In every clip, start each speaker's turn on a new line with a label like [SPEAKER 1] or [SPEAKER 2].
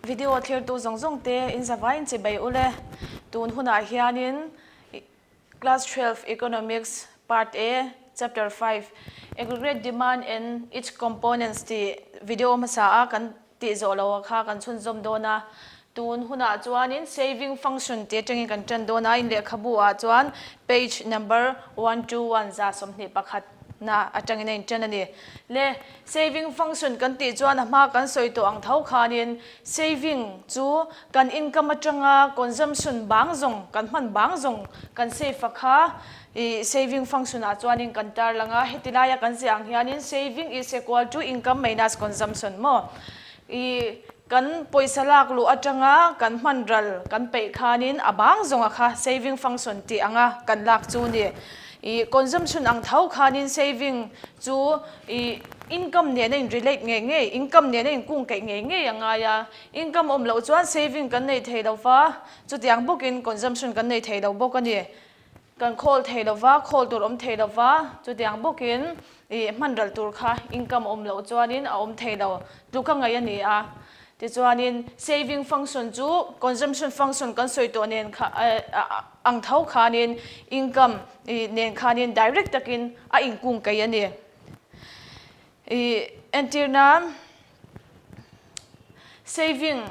[SPEAKER 1] Video thlirtu zawng zawng te in zavaiin chibai ule. Tun hunah hianin Class 12 Economics Part A Chapter 5 Aggregate Demand and Its Components tih video hmasa a kan tih zawh lo a kha kan chhunzawm dawn a. Tun hunah chuanin Saving Function tih atangin kan tan dawn a, in lehkhabu ah chuan page number 121 21 na atangin a intan a ni. Le saving function kan tih chuan a hma kan sawi tawh ang tho khanin saving chu kan income atanga consumption bang zawng kan hman bang zawng kan save a kha ih saving function ah chuanin kan tarlang a, heti laia kan ziah ang hianin saving is equal to income minus consumption maw ih kan pawisa lak luh atanga kan hman ral kan peih khanin a bang zawng a kha saving function tih anga kan lak chu ni. Ih consumption ang tho khanin saving chu ih income nen a in relate ngei ngei, income nen a in kung keih ngei ngei a ngai a. Income awm loh chuan saving kan nei thei lo va, chutiang bawkin consumption kan nei thei lo bawk a ni. Kan khawl thei lo va, khawl tur awm thei lo va, chutiang bawkin ih hman ral tur kha income awm loh chuanin a awm thei lo tluk a ngaih a ni a. Tichuanin saving function chu consumption function kan sawi tawh nen kha ang tho khanin income ih nen khanin direct takin a inkung keih a ni. Ih entirna saving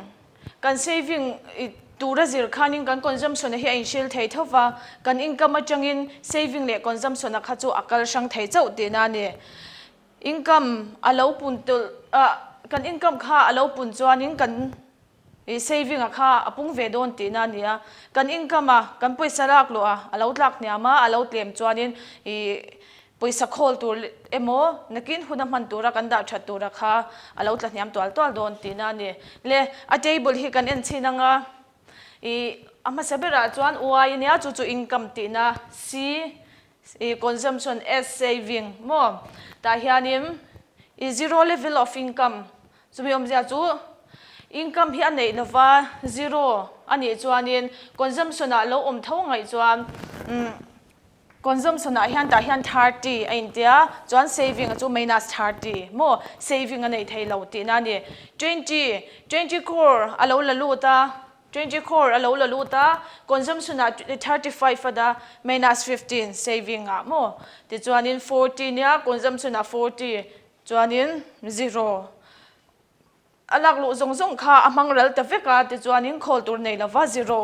[SPEAKER 1] kan saving ih tura zir khanin kan consumption a hi a inhril thei tho va, kan income atangin saving leh consumption a kha chu a kal hrang thei chauh tihna a ni. Income a lo pun tawlh ah kan income kha a lo pun chuanin kan ih saving a kha a pung ve dawn tihna a ni a, kan income a kan pawisa lak luh a a lo tlak hniam a, a lo tlem chuanin ih pawisa khawl tur emaw nakin hun a hman tura kan dah that tura kha a lo tla hniam tual tual dawn tihna a ni. Le a table hi kan en chhin ang a, ih a hmasa berah chuan Y a nia chu chu income tihna C I consumption as saving maw? Tah hianin i zero level of income chumi awmzia chu income hi a neih lova zero a nih chuanin consumption ah lo awm tho ngaih chuan consumption ah hian tah hian 30 a intia chuan saving a chu minus 30 maw saving a nei thei lo tihna a ni. 20 20 crore a lo la lut a. 24 a lo la lut a, consumption ah 35 a dah, minus 15 saving ah maw? Tichuanin 40 nia consumption ah 40 chuanin zero a lak luh zawng zawng kha a hmang ral ta vek a, tichuanin khawl tur nei lova zero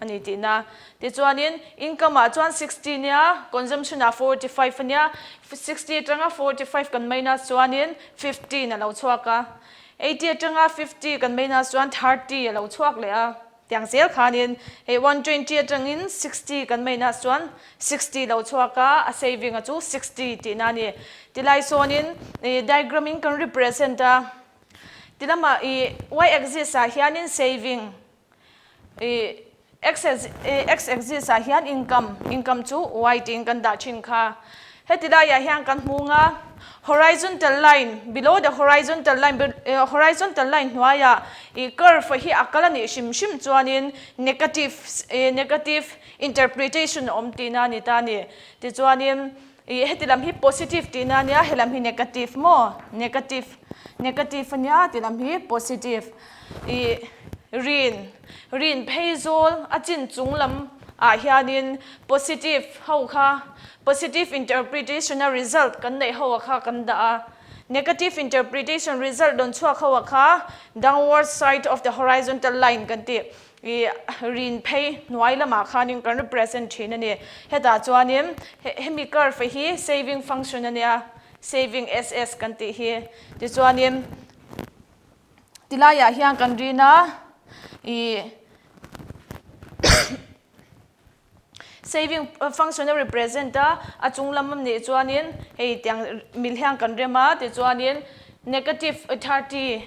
[SPEAKER 1] a ni tihna. Tichuanin income ah chuan 60 nia consumption ah 45 a nia, 60 atanga 45 kan minus chuanin 15 a lo chhuak a. 80 atanga 50 kan meina chuan 30 a lo chhuak leh a, tiang zel khanin hei 120 atangin 60 kan meina chuan 60 lo chhuak a, a saving a chu 60 tihna a ni. Tilai sawnin ih diagram in kan represent a, tilamah ih y axis ah hianin saving Ih x x axis ah hian income, income chu y tiin kan dah thin kha. Heti laiah hian kan hmung a, horizontal line, below the horizontal line, horizontal line hnuaiah ih curve hi a kal a nih hrim hrim chuanin negative negative interpretation a awm tihna a ni ta a ni. Tichuanin Ih heti lam hi positive tihna a nia, he lam hi negative maw? Negative, negative a nia ti lam hi positive. Ih rin, rin phei zawl a chin chung lam ah hianin positive ho kha positive interpretation a result kan neih ho a kha kan dah a, negative interpretation result rawn chhuak ho a kha downward side of the horizontal line kan tih. I rin phei hnuai lamah khanin kan represent thin a ni. Hetah chuanin hemi curve hi saving function a nia, saving SS kan tih hi. Tichuanin tilaiah hian kan rin a, i saving function a represent a, a chung lam a nih chuanin hei tiang mil hian kan rem a, tichuanin negative 30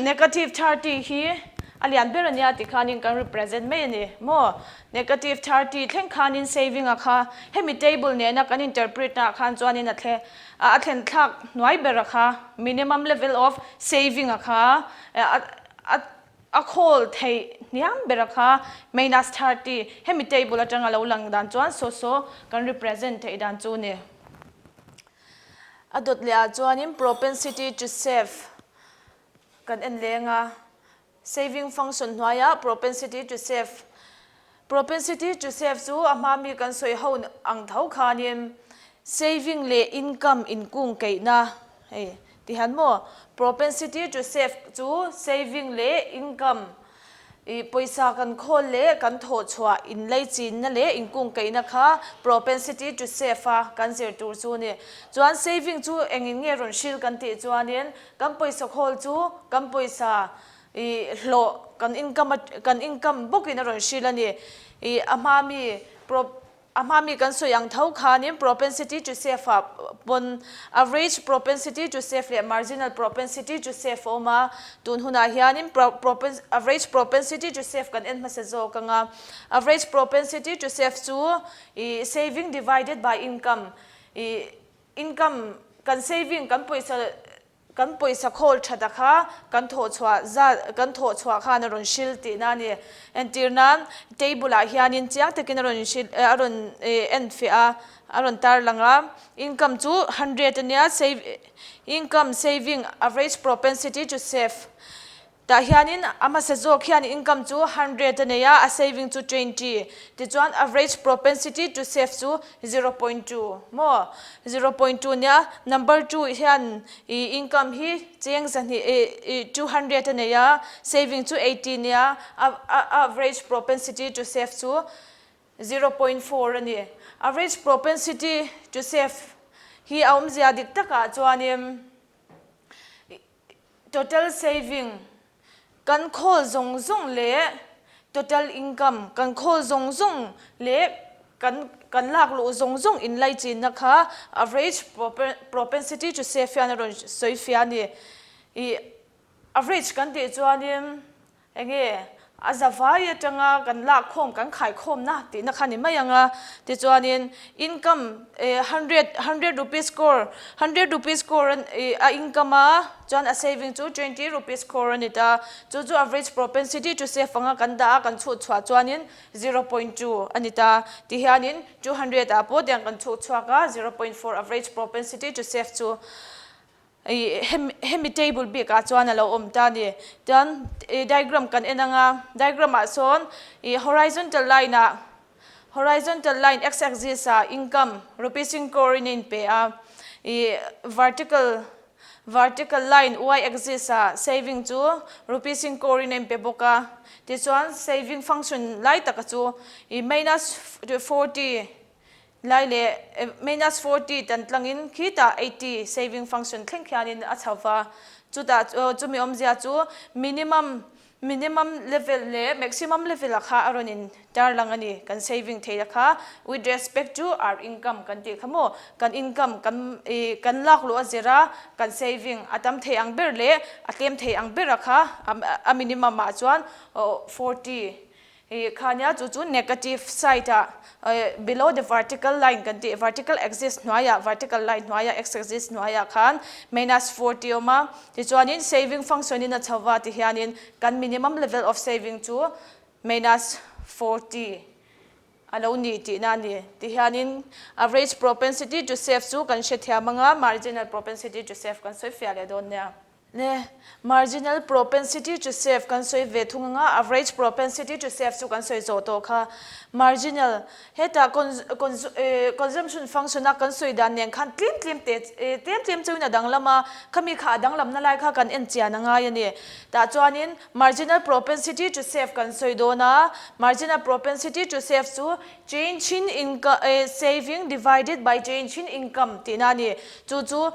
[SPEAKER 1] Negative 30 hi a lian ber a nia ti khanin kan represent mai a ni maw? Negative 30 thleng khanin saving a kha hemi table nena kan interpret na ah khan chuanin a thle a thlen thlak hnuai ber a kha minimum level of saving a kha a a khawl theih hniam ber a kha minus 30 hemi table atanga lo lang dan chuan saw saw kan represent theih dan chu ni. A dawt leh ah chuanin propensity to save kan en leng a. Saving function hnuaia propensity to save Propensity to save chu a hma mi kan sawi ho ang tho khanin saving leh income inkung keihna hei ti hian maw propensity to save chu saving leh income ih pawisa kan khawl leh kan thawh chhuah inlei chinna leh inkung keihna kha propensity to save a kan zir tur chu a ni. Chuan saving chu engin nge rawn hrilh kan tih chuanin kan pawisa khawl chu kan pawisa I hlawh kan income a kan income bawkin a rawn hrilh a ni. I a hma mi pro a hma mi kan sawi ang tho khanin propensity to save ah pawn average propensity to save leh marginal propensity to save a awm a. Tun hunah hianin pro propen average propensity to save kan en hmasa zawk ang a. Average propensity to save chu i saving divided by income i income kan saving kan pawisa Kan pawisa khawl that a kha kan thawh chhuah zat kan thawh chhuah khan a rawn hril tihna a ni. Entir nan table ah hianin chiang takin a rawn hril a rawn en fiah a, a rawn tar lang a. Income chu hundred a nia, save income saving average propensity to save Tah hianin a hmasa zawk hian income chu hundred a nei a, a saving chu 20. Tichuan average propensity to save chu 0.2 maw? 0.2 nia, number two hian i income hi cheng zahnih i 200 a nei a, saving chu 80 nia, a average propensity to save chu 0.4 a ni. Average propensity to save hi a awmzia dik takah chuanin Total saving, kan khawl zawng zawng leh total income, kan khawl zawng zawng leh kan kan lak luh zawng zawng inlaichinna kha average propensity to save hian a rawn sawi fiah a ni. Ih average kan tih chuanin Enge a zavai atanga kan lakkhawm, kan khaikhawmna tihna kha ni mai ang a. Tichuanin income 100 rupees crore, 100 rupees crore a income a, chuan a saving chu 20 rupees crore a ni ta. Chu chu average propensity to save anga kan dah a, kan chhut chhuah chuanin 0.2 a ni ta. Tihianin 200 ah pawh tiang kan chhut chhuak a, 0.4 average propensity to save chu. Hemi table bik ah chuan a lo awm ta a ni. Chuan diagram kan en ang a, diagram ah sawn ih horizontal line ah horizontal line x axis ah income rupees in crore in a inpe a, ih vertical vertical line y axis ah saving chu rupees in crore in a inpe bawk a. Tichuan saving function lai taka chu ih minus 40 Lai leh minus 40 tan tlangin khitah 80 saving function thleng khianin a chho va. Chutah chumi awmzia chu minimum minimum level leh maximum level ah kha a rawn in tarlang a ni. Kan saving theih a kha with respect to our income kan tih kha maw? Kan income kan ih kan lak luh a zir a, kan saving a tam thei ang ber leh a tlem thei ang ber a kha a minimum ah chuan 40 Ih kha nia chu chu negative side ah below the vertical line kan tih vertical axis hnuaiah vertical line hnuaiah x axis hnuaiah khan minus 40 awm a tichuanin saving function in a chho va ti hianin kan minimum level of saving chu minus 40 a lo ni tihna a ni ti hianin average propensity to save chu kan hrethiam anga marginal propensity to save kan sawi fiah leh dawn nia. Ne, marginal propensity to save kan sawi ve thung anga average propensity to save chu kan sawi zawh tawh kha. Marginal, hetah consumption function a kan sawi dan nen khan tlem tlem te tlem tlem chauhin a danglam a, khami kha a danglamna lai kha kan en chian a ngai a ni. Tah chuanin marginal propensity to save kan sawi dawn a, marginal propensity to save chu Change in income saving divided by change in income tihna a ni. Chu chu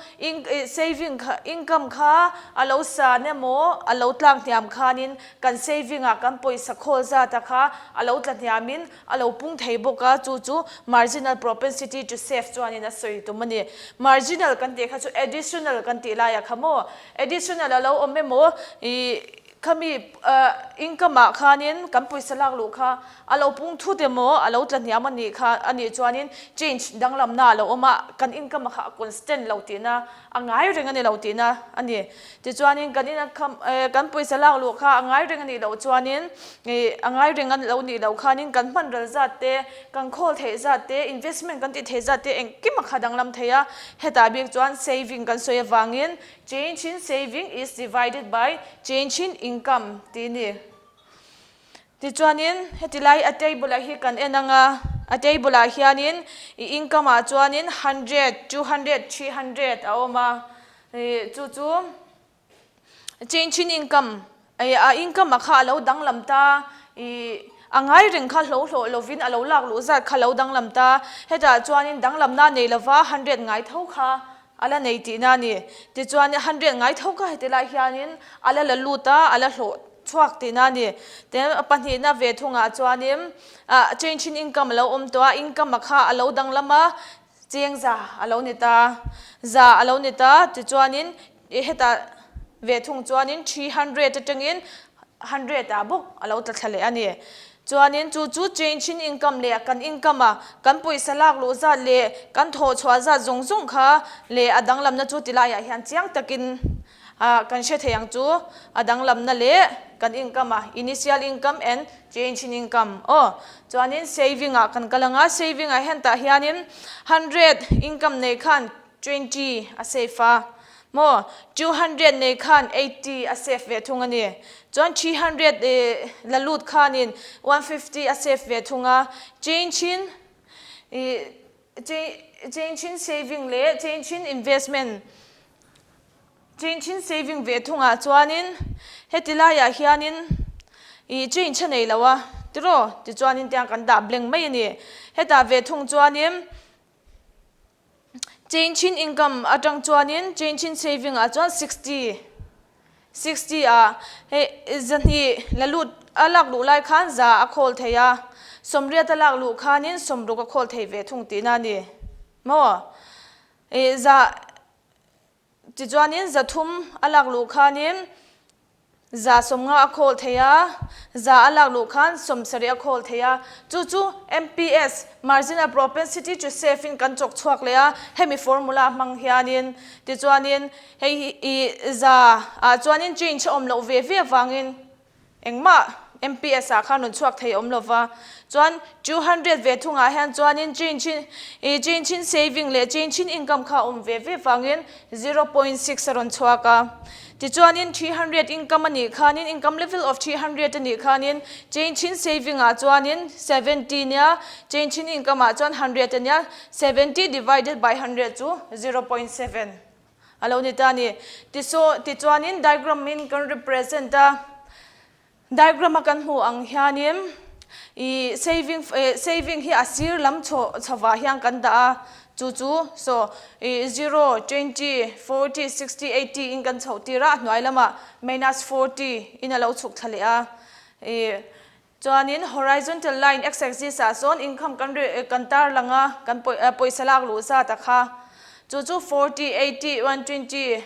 [SPEAKER 1] saving kha income kha a lo san emaw a lo tlak hniam khanin kan saving ah kan pawisa khawl zat a kha a lo tla hniamin a lo pung thei bawk a, chu chu marginal propensity to save chuanin a sawi tum a ni. Marginal kan tih kha chu additional kan tih laiah kha maw additional a lo awm emaw ih Khami income ah khanin kan pawisa lak luh kha a lo pung thut emaw a lo tla hniam a nih kha a nih chuanin change danglamna a lo awm a, kan income kha a constant lo tihna a ngai reng a ni lo tihna a ni. Tichuanin kan income kan pawisa lak luh kha a ngai reng a nih loh chuanin a ngai reng a lo nih loh khanin kan hman ral zat te, kan khawl theih zat te, investment kan tih theih zat te engkim a kha danglam thei a, hetah bik chuan saving kan sawi avangin Change in saving is divided by change in. income tih a ni. Tichuanin heti lai a table ah hi kan en ang a, a table ah hianin i income ah chuanin hundred, 200, 300 a awm a, ih chu chu change in income ih a income ah kha a lo danglam ta ih a ngai reng kha hlo hlawh lovin a lo lak luh zat kha a lo danglam ta, hetah chuanin danglamna nei lova hundred ngai tho kha A la nei tihna a ni. Tichuan, hundred ngai tho kha heti lai hianin a la la lut a, a la hlawh chhuak tihna a ni. Tin, pahnihna ve thungah chuanin change in income a lo awm tawh a, income a kha a lo danglam a, cheng za a lo ni ta, za a lo ni ta. Tichuanin, hetah ve thung chuanin 300 atangin hundred ah bawk a lo tla thla leh a ni. Chuanin chu chu change in income leh kan income a kan pawisa lak luh zat leh kan thawh chhuah zat zawng zawng kha leh a danglamna chu ti laiah hian chiang takin ah kan hre thei ang chu a danglamna leh kan income a initial income and change in income aw. Chuanin saving ah kan kal ang a, saving ah hian tah hianin hundred income nei khan 20 a save a maw? 200 nei khan 80 a save ve thung a ni. Chuan 300 i la lut khanin 150 a save ve thung a. Change in i change in saving leh change in investment change in saving ve thungah chuanin heti laiah hianin i change a nei lo a tiraw? Tichuanin tiang kan dah blank mai a ni. Hetah ve thung chuanin Change in income atang chuanin change in saving ah chuan 60, 60 ah hei zahnih la lut a lak luh lai khan za a khawl thei a, sawmriat a lak luh khanin sawmruk a khawl thei ve thung tihna a ni maw? Ih za Tichuanin 300 a lak luh khanin 150 a khawl thei a, 100 a lak luh khan 70 a khawl thei a. Chu chu MPS, Marginal Propensity to Save in kan chawk chhuak leh a, hemi formula hmang hianin. Tichuanin hei hi i za ah chuanin change a awm loh ve ve avangin Engmah MPS ah khan rawn chhuak thei awm lova, chuan 200 ve thungah hian chuanin change in ih change in saving leh change in income kha a awm ve ve vangin 0.6 a rawn chhuak a. Tichuanin 300 income a nih khanin income level of 300 a nih khanin change in saving ah chuanin 70 nia change in income ah chuan 100 a nia 70 divided by 100 chu 0.7. A lo ni ta a ni. Tisaw, tichuanin diagram in kan represent a, diagram a kan hmuh ang hianin ih saving eh saving hi a sir lam chho chhovah hian kan dah a, chu chu saw ih zero, 20, 40, 60, 80 in kan chhoh tir a, a hnuai lamah minus 40 in a lo chhuk thla leh a, ih Chuanin horizontal line x-axis ah sawn income kan kan tarlang a, kan pawisa lak luh zat a kha. Chu chu 40, 80, 120,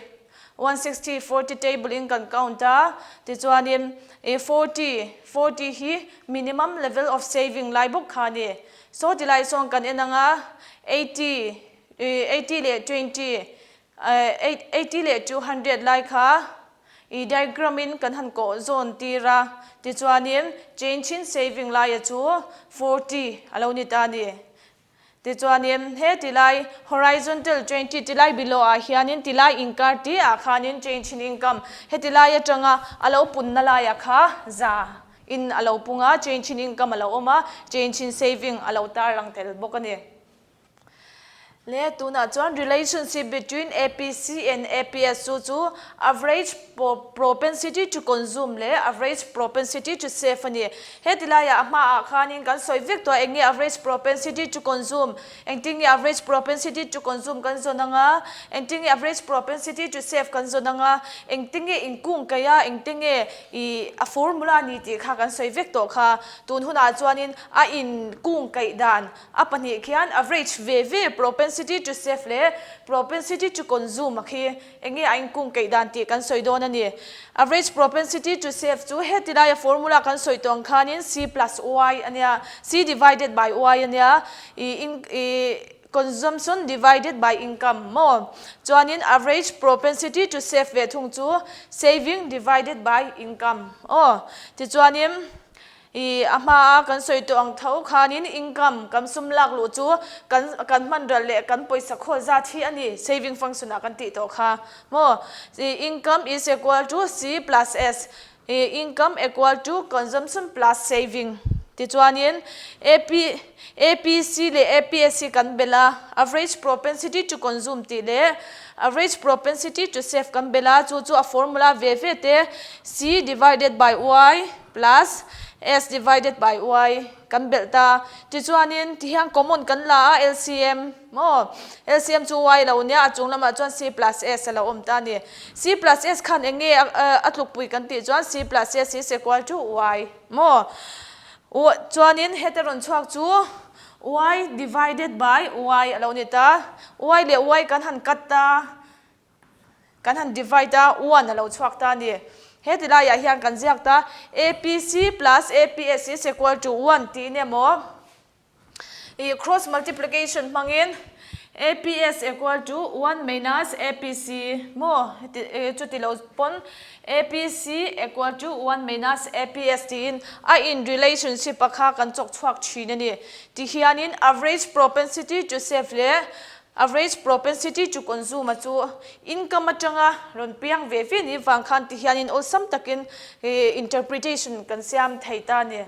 [SPEAKER 1] 160, 40 table in kan count a. Tichuanin 40, 40 hi minimum level of saving lai bawk kha a ni. Saw ti lai sawn kan en ang a, 80, 80 leh 20, 80 leh 200 lai kha I diagram in kan han kawh zawn tir a, tichuanin change in saving laia chu 40 a lo ni ta a ni. Tichuanin he tilai horizontal 20 tilai below ah hianin tilai inkar tih ah khanin change in income heti lai atanga a lo punna laia kha za in a lo pung a, change in income a lo awm a, change in saving a lo tarlang tel bawk a ni. Le tunah chuan relationship between APC and APS chu chu average propensity to consume leh average propensity to save a ni. Heti laiah a hmaah khanin kan sawi vek tawh a eng nge average propensity to consume, engtin nge average propensity to consume kan zawn ang a, engtin nge average propensity to save kan zawn ang a, engtin nge inkung kaih a, engtin nge ih a formula a ni tih kha kan sawi vek tawh kha. Tun hunah chuanin a inkung kaih dan A pahnih khian average ve ve propensity to save leh propensity to consume a khi eng nge a inkung keih dan tih kan sawi dawn a ni. Average propensity to save chu heti laia formula kan sawi tawh ang khanin C plus Y a nia, C divided by Y a nia, i in i consumption divided by income maw? Chuanin average propensity to save ve thung chu saving divided by income aw. Tichuanin I a hmaa kan sawi tawh ang tho khanin income kan sum lak luh chu kan kan hman ral leh kan pawisa khawl zat hi a ni, saving function ah kan tih tawh kha maw? I income is equal to C plus S. Income equal to consumption plus saving tichuanin AP, APC leh APS hi kan belh a, average propensity to consume tih leh average propensity to save kan belh a, chu chu a formula ve ve te C divided by Y plus S divided by Y kan belh ta. Tichuanin tihian common kan la a LCM. Maw? LCM chu Y lo nia, a chung lamah chuan C plus S a lo awm ta a ni. C plus S khan eng nge a tlukpui kan tih chuan C plus S is equal to Y. Maw? Chuanin heta rawn chhuak chu Y divided by Y a lo ni ta. Y leh Y kan han cut ta, kan han divide a, one a lo chhuak ta a ni. He ti laiah hian kan ziak ta APC plus APS is equal to one tiin emaw? I cross multiplication hmangin APS equal to 1 minus APC maw chuti lo pawn APC equal to 1 minus APS tiin a in relationship a kha kan chawk chhuak thin a ni. Ti hianin average propensity to save leh average propensity to consume a chu income atanga rawn piang ve ve ni vang khan ti hianin awlsam takin interpretation kan siam thei ta a ni.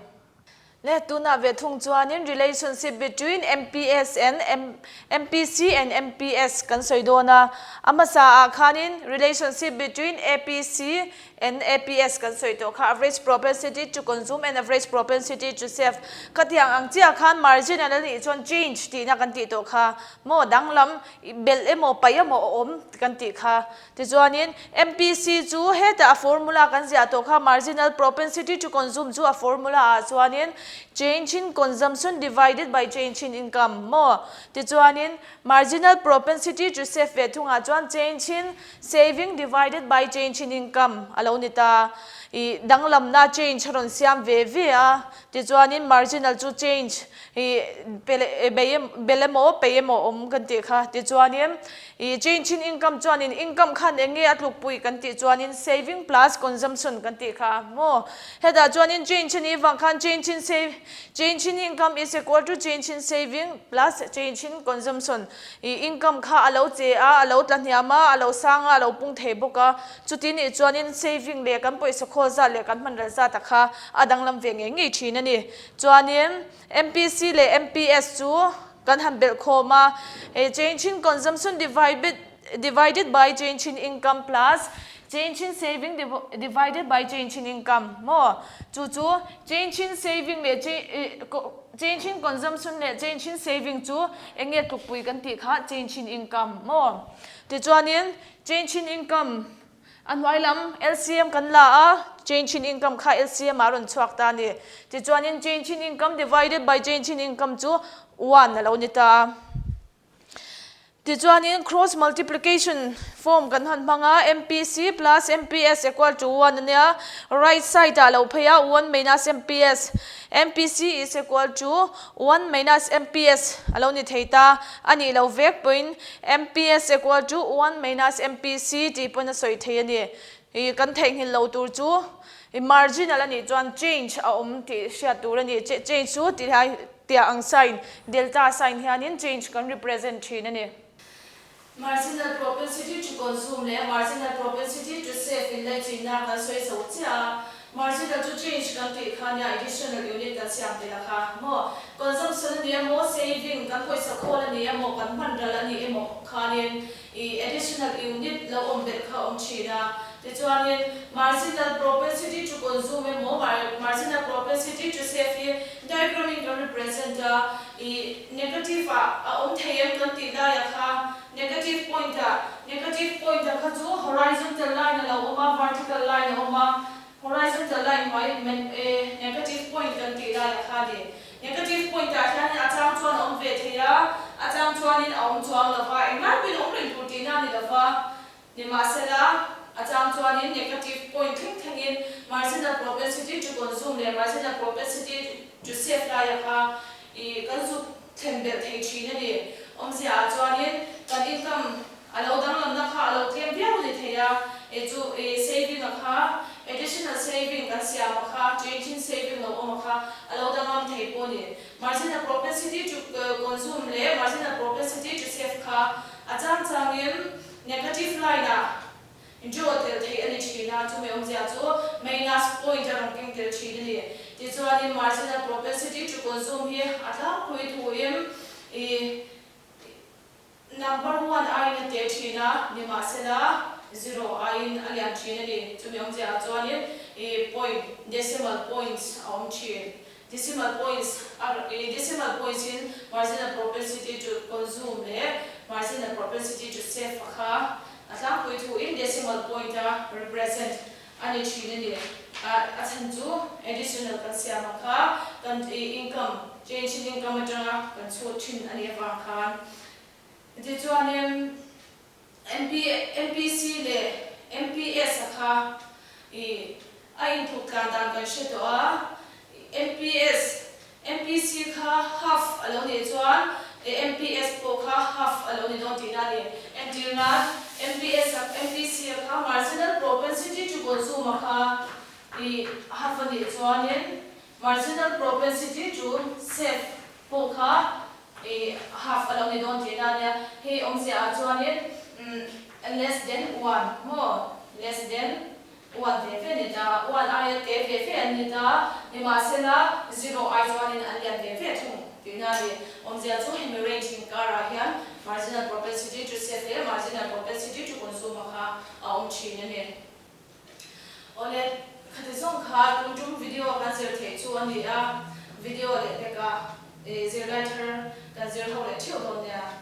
[SPEAKER 1] Le tunah ve thung chuanin relationship between MPS and MPC and MPS kan sawi dawn a, a hmasa ah khanin relationship between APC and APS kan sawi tawh kha, average propensity to consume and average propensity to save kha tiang ang chiah khan marginal a nih chuan change tihna kan tih tawh kha maw danglam belh emaw paih emaw a awm kan tih kha. Tichuanin, MPC chu hetah a formula kan ziah tawh kha marginal propensity to consume chu a formula ah chuanin change in consumption divided by change in income maw? Tichuanin, marginal propensity to save ve thungah chuan change in saving divided by change in income a lo ni ta. Ih danglamna change a rawn siam ve ve a, tichuanin marginal chu change ih bel emaw pei emaw awm kan tih kha. Tichuanin, I change in income chuanin income khan eng nge a tlukpui kan tih chuanin saving plus consumption kan tih kha maw? Hetah chuanin change a nih vang khan change in save change in income is equal to change in saving plus change in consumption. I income kha a lo che a, a lo tla hniam a, a lo sang a, a lo pung thei bawk a. Chuti nih chuanin saving leh kan pawisa khawl zat leh kan hman ral zat a kha a danglam ve ngei ngei thin a ni. Chuanin MPC leh MPS chu Kan han belh khawm a, he change in consumption divided by change in income plus change in saving divided by change in income maw? Chu chu change in saving leh change in consumption leh change in saving chu eng nge tlukpui kan tih kha change in income maw? Tichuanin change in income A hnuai lam LCM kan la a, change in income kha LCM ah a rawn chhuak ta a ni. Tichuanin change in income divided by change in income chu one a lo ni ta a. Tichuanin cross multiplication form kan han hmang a, MPC plus MPS equal to one a nia, right side ah a lo phei a, one minus MPS, MPC is equal to one minus MPS a lo ni thei ta a nih lo vek pawhin MPS equal to one minus MPC tih pawn a sawi thei a ni. Ih kan theihnghilh lo tur chu ih marginal a nih chuan change a awm tih hriat tur a ni. Change chu ti lai tiah ang sign delta sign hianin change kan represent thin a ni. Marginal propensity to consume leh marginal propensity to save in laichinna kan sawi zo chiah a, marginal chu change kan tih kha nia additional unit kan siam tel a kha maw? Consumption a ni emaw, saving kan pawisa khawl a ni emaw, kan hman ral a ni emaw khanin ih additional unit lo awm belh kha a awm thin a. Tichuanin marginal propensity to consume emaw marginal propensity to save hi diagram in kan represent a, ih negative ah a awm thei em kan tih laiah kha negative point ah negative point ah kha chu horizontal line a lo awm a, vertical line a awm a, horizontal line hnuai negative point kan tih laiah kha a ni. Negative point ah hianin a chang chuan a awm ve thei a, a chang chuanin a awm chuang lo va, englai pawhin a awm reng tur tihna a ni lo va. Nimahsela, a chang chuanin negative point thleng thlengin marginal propensity to consume leh marginal propensity to save laia kha i kan zuk thlen belh thei thin a ni. Awmzia ah chuanin kan income a lo danglamna kha a lo tlem viau a ni thei a, e chu i saving a kha additional saving kan siam a kha change in saving lo awm a kha a lo danglam thei pawh a ni. Marginal propensity to consume leh marginal propensity to save kha a chang changin Negative line ah Draw tel theih a ni thin a, chumi awmzia chu minus point a rawn keng tel thin a ni. Tichuanin marginal propensity to consume hi a tlangpui thuin i number one aiin a te thin a, nimahsela zero aiin a lian thin a ni. Chumi awmzia ah chuanin i point, decimal points a awm thin. Decimal points a i decimal points in marginal propensity to consume leh marginal propensity to save a kha a tlangpui thu in decimal point a represent a ni thin a ni. A a chhan chu additional kan siam ang kha kan i income change in income atanga kan chhut thin a nih avang khan. Tichuanin MP MPC leh MPS a kha i a intluk tlan dan kan hre tawh a, MPS MPC kha half a lo nih chuan MPS pawh kha half a lo ni dawn tihna a ni. Entir nan MPS a MPC a kha marginal propensity to consume a kha i half a nih chuanin marginal propensity to save pawh kha I half a lo ni dawn tihna a nia. Hei awmzia ah chuanin less than one maw? Less than one ve ve ni ta, one aia te ve ve an ni ta, nimahsela zero ai chuanin an lian ve ve thung tihna a ni. Awmzia chu hemi range inkarah hian marginal propensity to save leh marginal propensity to consume a kha a awm thin a ni. Awle, khati zawng kha tum tum video kan zir theih chu a ni a, video leh pekah zirlai thar kan zir ho leh theuh dawn nia.